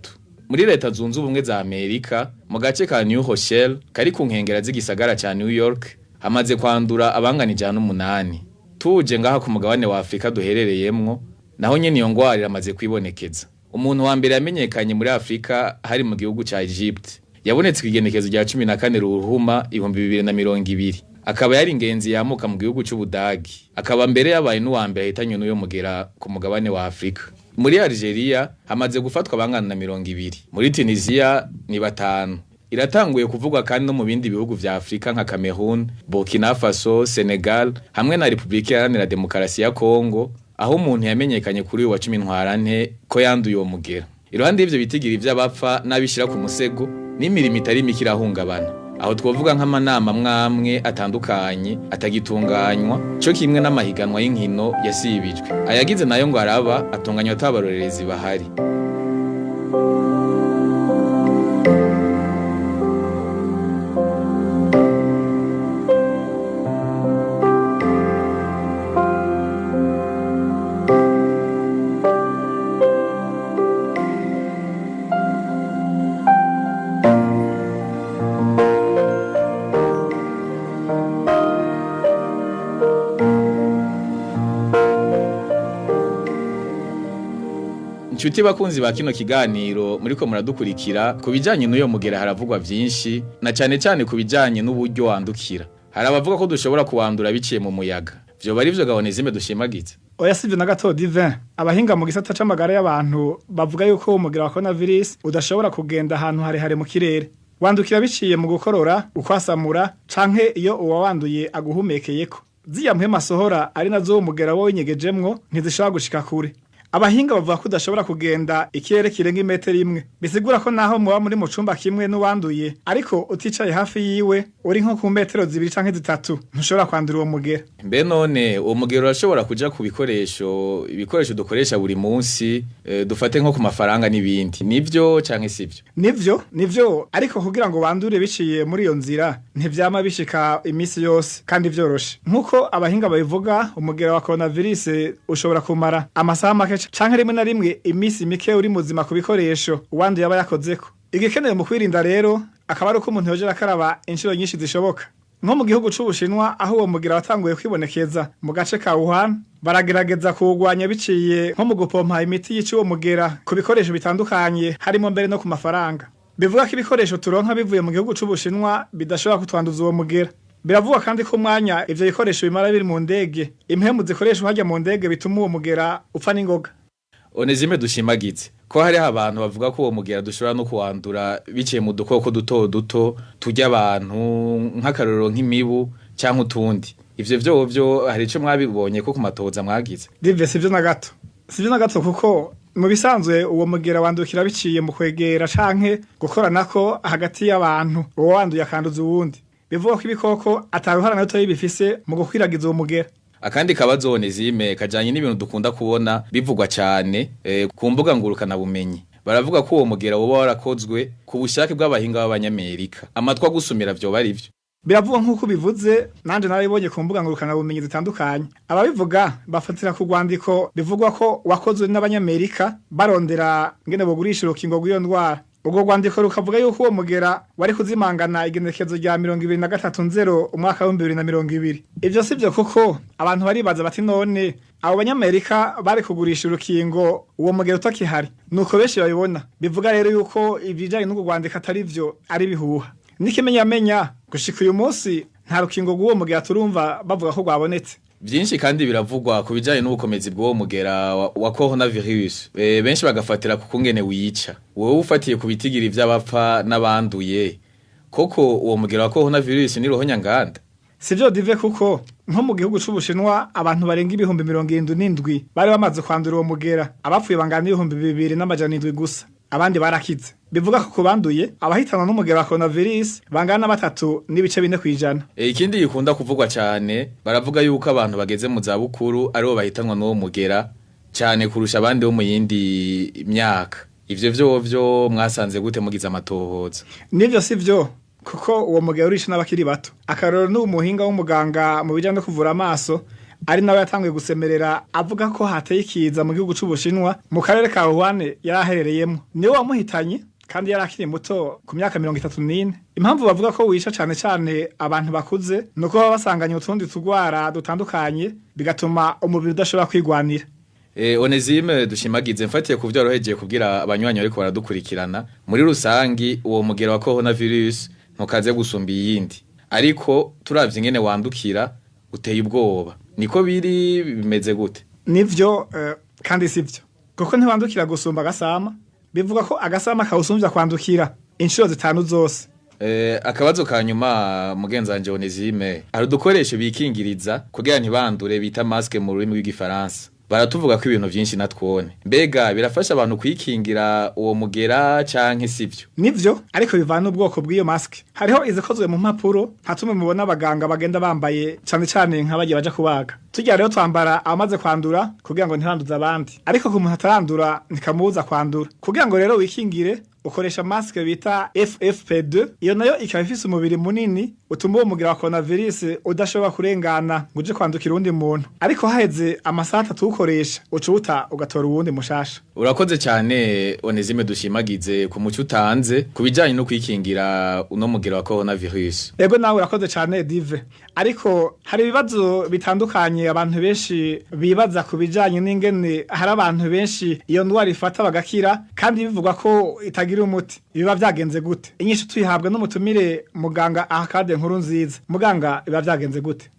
Muri leta zunze ubumwe za Amerika mu gace ka New Rochelle kari ku nkengera z'igisagara ca New York hamaze kwandura abangana 108. Tuje ngaha ku mugabane wa Afrika duherereyemwo, naho nyene iyo ngwara iramaze kwibonekeza. Umuntu wa mbere yamenyekanye muri Afrika hari mu gihugu ca Egypt. Yabonetse kw'igenekezo rya 14 Ruhuma 2020. Akaba yari ingenzi yamuka mu gihugu c'Ubudagi. Akaba mbere yabaye n'uwa mbere ahitanywe n'uyo mugera ku mugabane wa Afrika. Muri Algeria hamaze gufatwa abangana na 20. Muri Tunisia ni 5. Iratanguye kuvugwa kandi no mu bindi bihugu vya Afrika nka Cameroon, Burkina Faso, Senegal hamwe na Republika Iharanira Demokarasi ya Kongo, aho umuntu yamenyekanye kuri uyu wa 10 ntwarante ko yanduye uwo mugera. Iruhande y'ivyo bitigiri vy'abapfa n'abishira ku musego, n'imirimo itari mike irahungabana. Aho twovuga nk'amanama mwamwe atandukanye atagitunganywa, co kimwe n'amahiganwa y'inkino yasibijwe. Ayagize nayo ngo araba atunganywa atabarorerezi bahari. Inshuti bakunzi ba kino kiganiro muriko muradukurikira, ku bijanye n'uyo mugera haravugwa vyinshi na cane cane ku bijanye n'uburyo wandukira. Hari abavuga ko dushobora kuwandura biciye mu muyaga. Vyoba ari vyo Gahonezime dushimagize? Oya, sivyo na gato Divin. Abahinga mu gisata c'amagara y'abantu bavuga yuko umugera wa coronavirus udashobora kugenda ahantu harehare mu kirere. Wandukira biciye mu gukorora, ukwasamura canke iyo uwawanduye aguhumekeyeko. Ziya mpwemu asohora ari nazo uwo mugera winyegejemwo ntizishobora gushika kure. Abahinga bavuga ko udashobora kugenda ikirere kirenga imetero imwe. Bisigura ko naho muba muri mu cumba kimwe n'uwanduye, ariko uticaye hafi yiwe uri nko ku metero 2 canke 3, ntushobora kwandura uwo mugera. Mbe none uwo mugera urashobora kuja ku bikoresho, ibikoresho dukoresha buri munsi, dufate nko ku mafaranga n'ibindi. Nivyo canke sivyo? Nivyo, ariko kugira ngo bandure biciye muri iyo nzira ntivyama bishika imisi yose kandi vyoroshe. Nkuko abahinga babivuga, umugera wa coronavirus ushobora kumara amasaha make canke rimwe na rimwe imisi mike uri muzima ku bikoresho uwanduye aba yakozeko. Igikenewe mu kwirinda rero akaba ari uko umuntu yoja arakaraba inshuro nyinshi zishoboka. Nko mu gihugu c'Ubushinwa aho uwo mugera watanguye kwibonekeza mu gace ka Wuhan, baragerageza kuwugwanya biciye nko mu gupompa imiti yica uwo mugera ku bikoresho bitandukanye harimo mbere no ku mafaranga. Bivuga ko ibikoresho turonka bivuye mu gihugu c'Ubushinwa bidashobora kutwanduza uwo mugera. Biravugwa kandi ko umwanya ivyo bikoresho bimara biri mu ndege, impemu zikoreshwa harya mu ndege bituma uwo mugera upfa n'ingoga. Onezime dushimagize ko hariho abantu bavuga ko uwo mugera dushobora no kuwandura biciye mu dukoko duto duto turya abantu, nk'akarorero nk'imibu canke utundi. Ivyo vyovyo hari ico mwabibonye ko ku matohoza mwagize? Dive, sivyo na gato, sivyo na gato, kuko mu bisanzwe uwo mugera wandukira biciye mu kwegera canke gukoranako hagati y'abantu, uwo wanduye akanduza uwundi. Bivuga ko ibikoko ataruhara na rutoyi bifise mu gukwiragiza uwo mugera. Akandi kabazo, Onezime, kajanye n'ibintu dukunda kubona bivugwa cyane ku mbuga ngurukana bumenyi. Baravuga ko uwo mugera woba warakozwe ku bushake bw'abahinga b'abanyamerika. Amatwi agusumira, vyoba ari vyo? Biravugwa nk'uko bivuze, nanje narabibonye ku mbuga ngurukana bumenyi zitandukanye. Ababivuga bafatira ku rwandiko bivugwa ko wakozwe n'abanyamerika barondera ngene bogurisha urukingo rw'iyo ndwara. Urwo rwandiko rukavuga yuko uwo mugera wari kuzimangana igenekerezo rya 23/0 umwaka w'2020. Ivyo si vyo, kuko abantu baribaza bati: none abo banyamerika bari kugurisha urukingo uwo mugera utakihari? Nuko benshi babibona. Bivuga rero yuko ibijanye n'urwo rwandiko atari vyo, ari bihuha. N'ikimenyamenya, gushika uyu munsi nta rukingo rw'uwo mugera turumva bavuga ko rwabonetse. Byinshi kandi biravugwa ku bijanye n'ubukomezi bw'uwo mugera wa coronavirus. Benshi bagafatira ku kungene wica. Wowe ufatiye ku bitigiri vy'abapfa n'abanduye, koko uwo mugera wa coronavirus ni ruhonyanganda? Sivyo Dive, kuko nko mu gihugu c'Ubushinwa abantu barenga 77,000 bari bamaze kwandura uwo mugera, abapfuye bangana 2700 gusa, abandi barakize. Bivuga ko kubanduye, abahitanwa n'umugera wa coronavirus bangana 3.4%. Ikindi gikunda kuvugwa cyane, baravuga yuko abantu bageze mu zabukuru aribo bahitanwa n'uwo mugera cyane kurusha abandi bo mu yindi myaka. Ivyo vyovyo mwasanze gute mugize amatohoza? Nivyo sivyo, kuko uwo mugera urisha n'abakiri bato. Akarorero n'uwo muhinga w'umuganga mu bijanye no kuvura amaso, ari nawe yatanguye gusemerera avuga ko hateye ikiza mu gihugu c'Ubushinwa mu karere ka Wuhan yari aherereyemo. Niwe wamuhitanye kandi yari akiri muto ku myaka 34. Impamvu bavuga ko wica cane cane abantu bakuze nuko baba basanganye utundi tugwara dutandukanye, bigatuma umubiri udashobora kwigwanira. Onezime Dushimagize, mfatiye ku vyo worohejeye kubwira abanywanyi ariko baradukurikirana, muri rusangi uwo mugera wa coronavirus ntukaze gusumba iyindi, ariko turavye ingene wandukira uteye ubwoba. Niko biri, bimeze gute? Nivyo kandi sivyo, kuko ntiwandukira gusumba agasama. Bivuga ko agasama kawusumvya kwandukira inshuro 5 zose. Akabazo ka nyuma, mugenzi wanje Onezime, hari udukoresho bikingiriza kugira ntibandure bita masque mu rurimi rw'igifaransa. Baratuvuga ko ibintu vyinshi natwone. Mbega birafasha abantu kwikingira uwo mugera canke sivyo? Nivyo, ariko bivana ubwoko bw'iyo masque. Hariho izikozwe mu mpapuro, hatume mubona abaganga bagenda bambaye, cane cane nk'abagiye baja kubaga. Tujya rero twambara abamaze kwandura kugira ngo ntibanduze abandi, ariko ku muntu atarandura ntikamubuza kwandura. Kugira ngo rero wikingire, ukoresha masque bita FFP2. Iyo nayo ikaba ifise umubiri munini utuma uwo mugera wa coronavirus udashobora kurengana ngo uje kwandukira uwundi muntu, ariko haheze amasaha 3 ukoresha, uca uwuta ugatora uwundi mushasha. Urakoze cyane Onezime Dushimagize ku muco utanze ku bijanye no kwikingira uno mugera wa coronavirus. Ego, nawe urakoze cyane Dive, ariko hari ibibazo bitandukanye abantu benshi bibaza ku bijanye n'ingene hari abantu benshi iyo ndwara ifata bagakira, kandi bivugwa ko itagira umuti. Biba vyagenze gute? Inyishu tuyihabwa n'umutumire muganga Ahakade Nkuru Nziza. Muganga, biba vyagenze gute?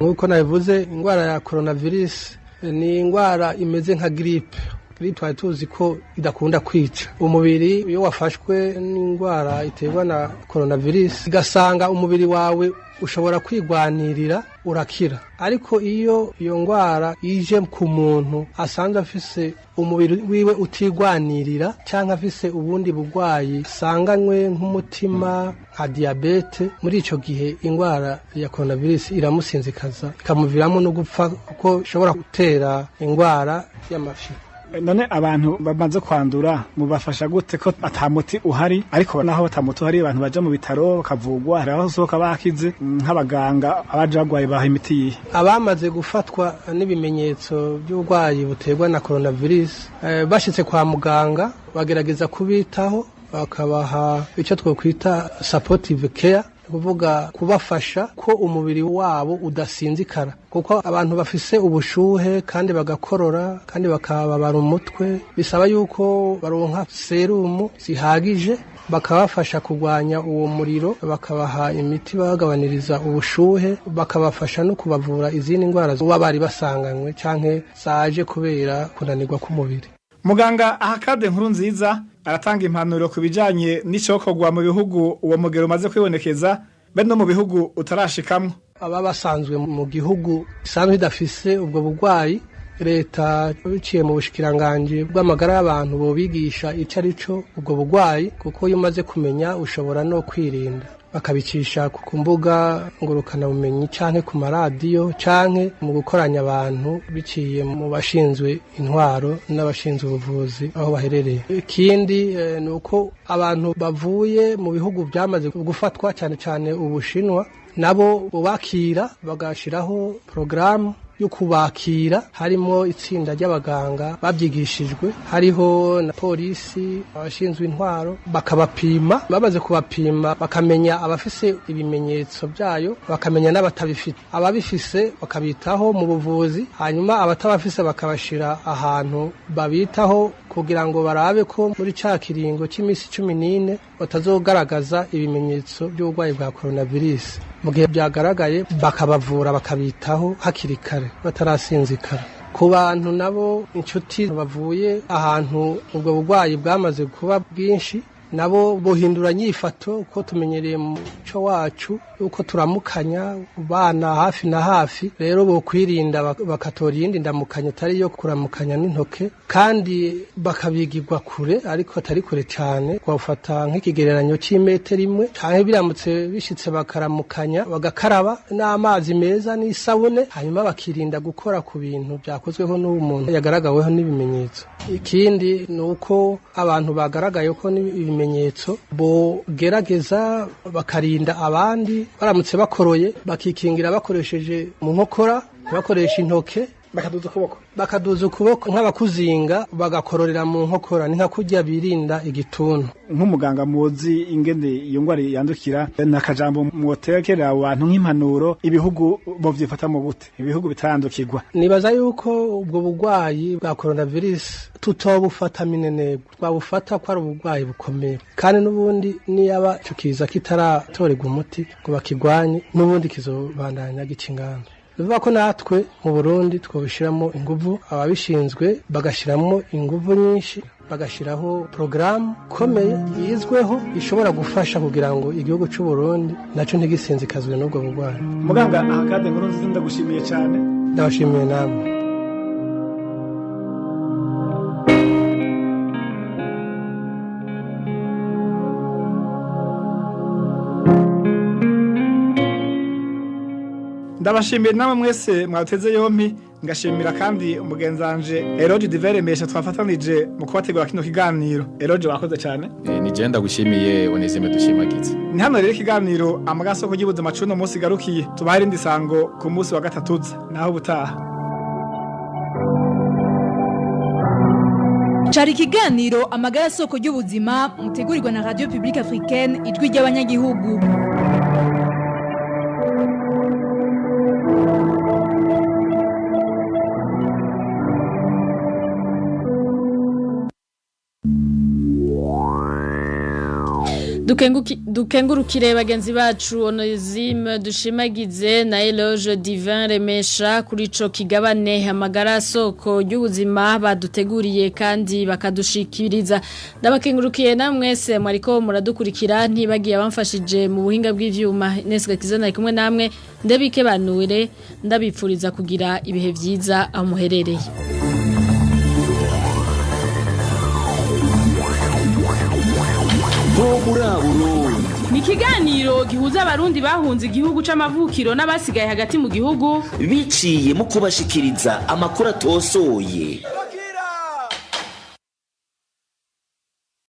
Nk'uko nabivuze, indwara ya coronavirus ni indwara imeze nka grippe. Grippe twari tuzi ko idakunda kwica umubiri. Iyo wafashwe n'indwara iterwa na coronavirus, igasanga umubiri wawe ushobora kwigwanirira, urakira. Ariko iyo iyo ndwara ije ku muntu asanzwe afise umubiri wiwe utigwanirira, cyangwa afise ubundi burwayi asanganywe nk'umutima, nka diyabete, muri icyo gihe indwara ya coronavirus iramusinzikaza, ikamuviramo no gupfa, kuko ishobora gutera indwara y'amafi. None abantu bamaze kwandura mubafasha gute ko ata muti uhari? Ariko naho ata muti uhari, abantu baja mu bitaro bakavugwa, hari aho basohoka bakize. Nk'abaganga, abaje bagwaye baha imiti yihe? Abamaze gufatwa n'ibimenyetso by'uburwayi buterwa na coronavirus, bashitse kwa muganga bagerageza kubitaho, bakabaha icyo twokwita supportive care, kuvuga kubafasha ko umubiri wabo udasinzikara, kuko abantu bafise ubushuhe kandi bagakorora kandi bakababara umutwe, bisaba yuko baronka serumu zihagije, bakabafasha kurwanya uwo muriro, bakabaha imiti bagabaniriza ubushuhe, bakabafasha no kubavura izindi ndwara baba bari basanganywe canke zaje kubera kunanirwa k'umubiri. Muganga Ahakade Nkuru Nziza aratanga impanuro ku bijanye n'icokorwa mu bihugu uwo mugero umaze kwibonekeza, be no mu bihugu utarashikamwo. Aba basanzwe mu gihugu isanzwe idafise ubwo burwayi, leta biciye mu bushikiranganji bw'amagara y'abantu bobigisha ico ari cyo ubwo burwayi, kuko iyo umaze kumenya ushobora no kwirinda. Bakabicisha ku mbuga ngurukanabumenyi canke ku maradiyo canke mu gukoranya abantu biciye mu bashinzwe intwaro n'abashinzwe ubuvuzi aho baherereye. Ikindi ni uko abantu bavuye mu bihugu byamaze gufatwa cyane cyane Ubushinwa nabo bubakira, bagashiraho porogaramu yo kubakira, harimo itsinda ry'abaganga babyigishijwe, hariho na polisi, abashinzwe intwaro, bakabapima. Bamaze kubapima bakamenya abafise ibimenyetso byayo, bakamenya n'abatabifite. Ababifise bakabitaho mu buvuzi, hanyuma abatabafise bakabashira ahantu babitaho kugira ngo barabe ko muri ca kiringo cy'iminsi 14 batazogaragaza ibimenyetso by'uburwayi bwa coronavirus. Mu gihe byagaragaye bakabavura, bakabitaho hakiri kare batarasinzikara. Ku bantu nabo inshuti bavuye ahantu ubwo burwayi bwamaze kuba bwinshi, nabo buhindura nyifato, uko tumenyereye mu muco wacu uko turamukanya bana hafi na hafi. Rero bokwirinda bakatora iyindi ndamukanyo atari iyo kuramukanya n'intoke, kandi bakabigirwa kure ariko atari kure cyane, twafata nk'ikigereranyo cy'imetero 1, canke biramutse bishitse bakaramukanya bagakaraba n'amazi meza n'isabune, hanyuma bakirinda gukora ku bintu byakozweho n'uwo muntu yagaragaweho n'ibimenyetso. Ikindi ni uko abantu bagaragaye ko n'ibimenyetso bogerageza bakarinda abandi, baramutse bakoroye bakikingira bakoresheje mu nkokora, bakoresha intoke, bakaduza ukuboko nk'abakuzinga, bagakororera mu nkokora, ni nka kurya birinda igituntu. Nk'umuganga muzi ingene iyo ngwara yandukira, nakajambo mwotekera abantu nk'impanuro, ibihugu bovyifata mu gute, ibihugu bitarandukirwa? Nibaza yuko ubwo burwayi bwa coronavirus tutobufata minenegwe, twabufata ko ari uburwayi bukomeye, kandi n'ubundi niyaba ico kiza kitaratorerwa umuti ngo bakigwanye, n'ubundi kizobandanya gica inganda. Bivuga ko natwe mu Burundi twobishiramo inguvu, ababishinzwe bagashiramo inguvu nyinshi, bagashiraho porogaramu ikomeye yizweho ishobora gufasha kugira ngo igihugu cy'u Burundi naco ntigisinzikazwe n'ubwo burwayi. Muganga Ahakade Nkuru nziza, ndagushimiye cyane. Ndabashimiye namwe. Ndabashimiye namwe mwese mwateze yompi, ngashimira kandi umugenzanje Eroge Diveremesha twafatanije mu kubategura kino kiganiro. Eroge, wakoze cyane. Ni je ndagushimiye Onesime dushimagize. Ni hano rero ikiganiro amagasoko y'ubuzima cuno munsi garukiye, tubahe irindi sango ku munsi wa gatatu, naho ubutaha. Cari ikiganiro amagara soko y'ubuzima mutegurirwa na Radio Publique Africaine, ijwi ry'abanyagihugu. Dukengurukire bagenzi bacu Onesime dushimagize na Eloge Divin Remesha kuri ico kigabane amagara soko y'ubuzima baduteguriye kandi bakadushikiriza. Ndabakengurukiye namwese mwariko muradukurikira, ntibagiye abamfashije mu buhinga bw'ivyuma. Ines Gakizana ari kumwe namwe, ndebike banuire, ndabipfuriza kugira ibihe vyiza aho muherereye. Ni ikiganiro gihuza abarundi bahunze igihugu c'amavukiro n'abasigaye hagati mu gihugu biciye mu kubashikiriza amakuru atosoye.